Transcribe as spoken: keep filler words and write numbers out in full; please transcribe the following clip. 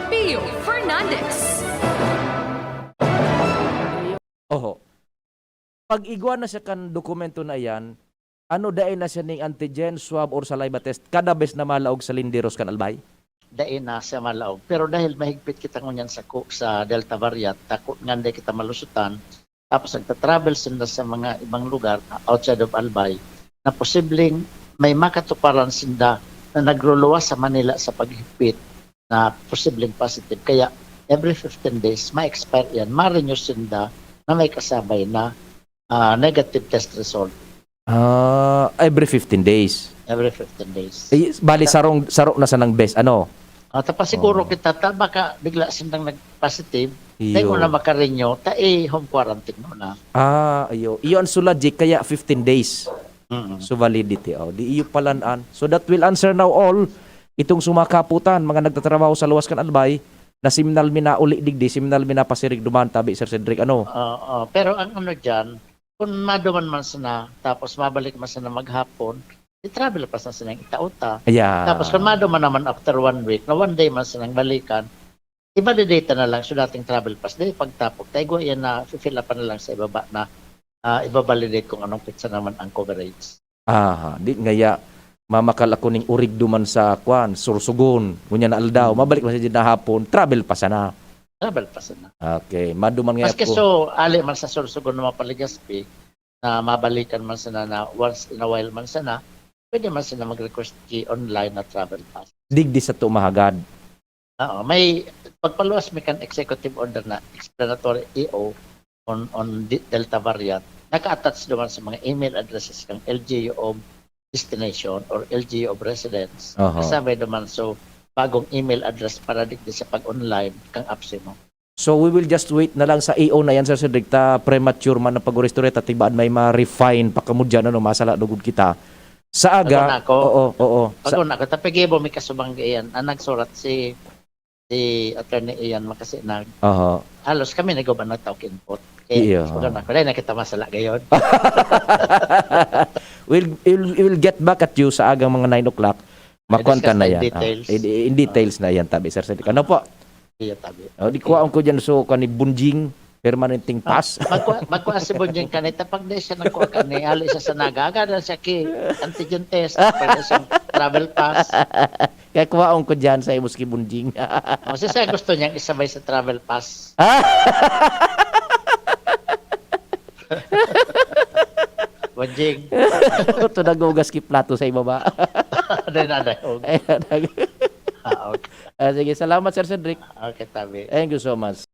Pio Fernandez. Oho. Pag igwa na siya kan dokumento na iyan, ano, dai na siya ning antigen, swab, or saliva test kada bes na malaog sa linderos kan Albay? Dai na siya malaog. Pero dahil mahigpit kita ngunyan sa ku-, sa Delta variant, takot nga hindi kita malusutan, tapos nagta-travel sinda sa mga ibang lugar outside of Albay, na posibleng may makatuparan sinda na nagluluwas sa Manila sa paghigpit na posibleng positive. Kaya every fifteen days, ma-expire yan. Ma-renew sinda na may kasabay na, ah, negative test result. Ah, every fifteen days. Every fifteen days. Eh, bali, Ta- sarong, saro na sanang bes, ano? Ah, tapos siguro Oo. kita, ta, baka bigla sindang nag-positive, dai mo Iyo. na makarenew, ta, eh, home quarantine mo na. Ah, iyo. Iyo ang sulaji, kaya fifteen days. Mm. So, validity, oh. Di iyo palan-an. So, that will answer now all itong sumakaputan, mga nagtatrabaho sa luwas kan Albay, na siminal mi na uli digdi, siminal mi na pasirig duman, tabi, Sir Cedric, ano? Oo, pero ang ano dyan, kung maduman man sana, tapos mabalik man sana maghapon, i-travel pass na sanang itao ta. Yeah. Tapos kung maduman naman after one week, na one day man sanang balikan, i-validate na lang sa dating travel pass. Di pagtapok, ta igwa yan na fill up na lang sa ibaba na, ah, ibabalidate kung anong petsa naman ang coverage. Aha, di ngaya mamakal ako ning orig duman sa, kwan, Sorsogon, ngunyan na aldaw, Hmm. mabalik man siya dyan na hapon, travel pass na. Travel pass na. Okay, maduman ngaya Maski ako. so, ali man sa Sorsogon na mapaligaspi, na mabalikan man sana na once in a while man sana, pwede man sana mag-request ki online na travel pass. Digdi sato mahagad. Oo, may pagpaluwas mi kan executive order na explanatory E O on, on di-, Delta variant. Naka-attach naman sa mga email addresses kang L G U of destination or L G U of residence. Aha. Kasabay naman sa bagong email address para digdi sa pag-online kang apps mo. So, we will just wait na lang sa E O na yan, Sir Cedric, ta premature man ang pag-oristorya, ta tibaan may ma-refine pa kamo dyan, ano, masala lugod kita. Sa aga, Pag-una ako. oo, oo. Sa Pag-una ako, tapigibo may kasubang iyan. Ang nagsurat si, si Attorney Ian Makasinag. Aha. Halos kami nag-uban nagtaok input. Eh, Iyo. pag-una ako, dahil nakita masala gayon. We'll, we'll, we'll get back at you sa agang mga nine o'clock. Makuan ka I-discuss na na in yan. Ah, details. in, in details na yan, tabi, Sir Cedric. Ano po? Iya, tabi. Oh, di kuhaon ko dyan, so, kani Bunjing, permanenteng Ah, pass. magkuha, magkuha si Bunjing kanita, pag di siya nagkuha kani, hali siya sa Naga, agad siya ki antigen test, pwede siyang travel pass. Kaya kuhaon ko dyan sa imos ki Bunjing. O, si siya gusto niyang isabay sa travel pass. Bunjing. Ito naghugas ki plato sa ibaba. Dahil na, dahil. Ayan, nag- Ah, okay. Ah, sige, salamat, Sir Cedric. Okay, tabi. Thank you so much.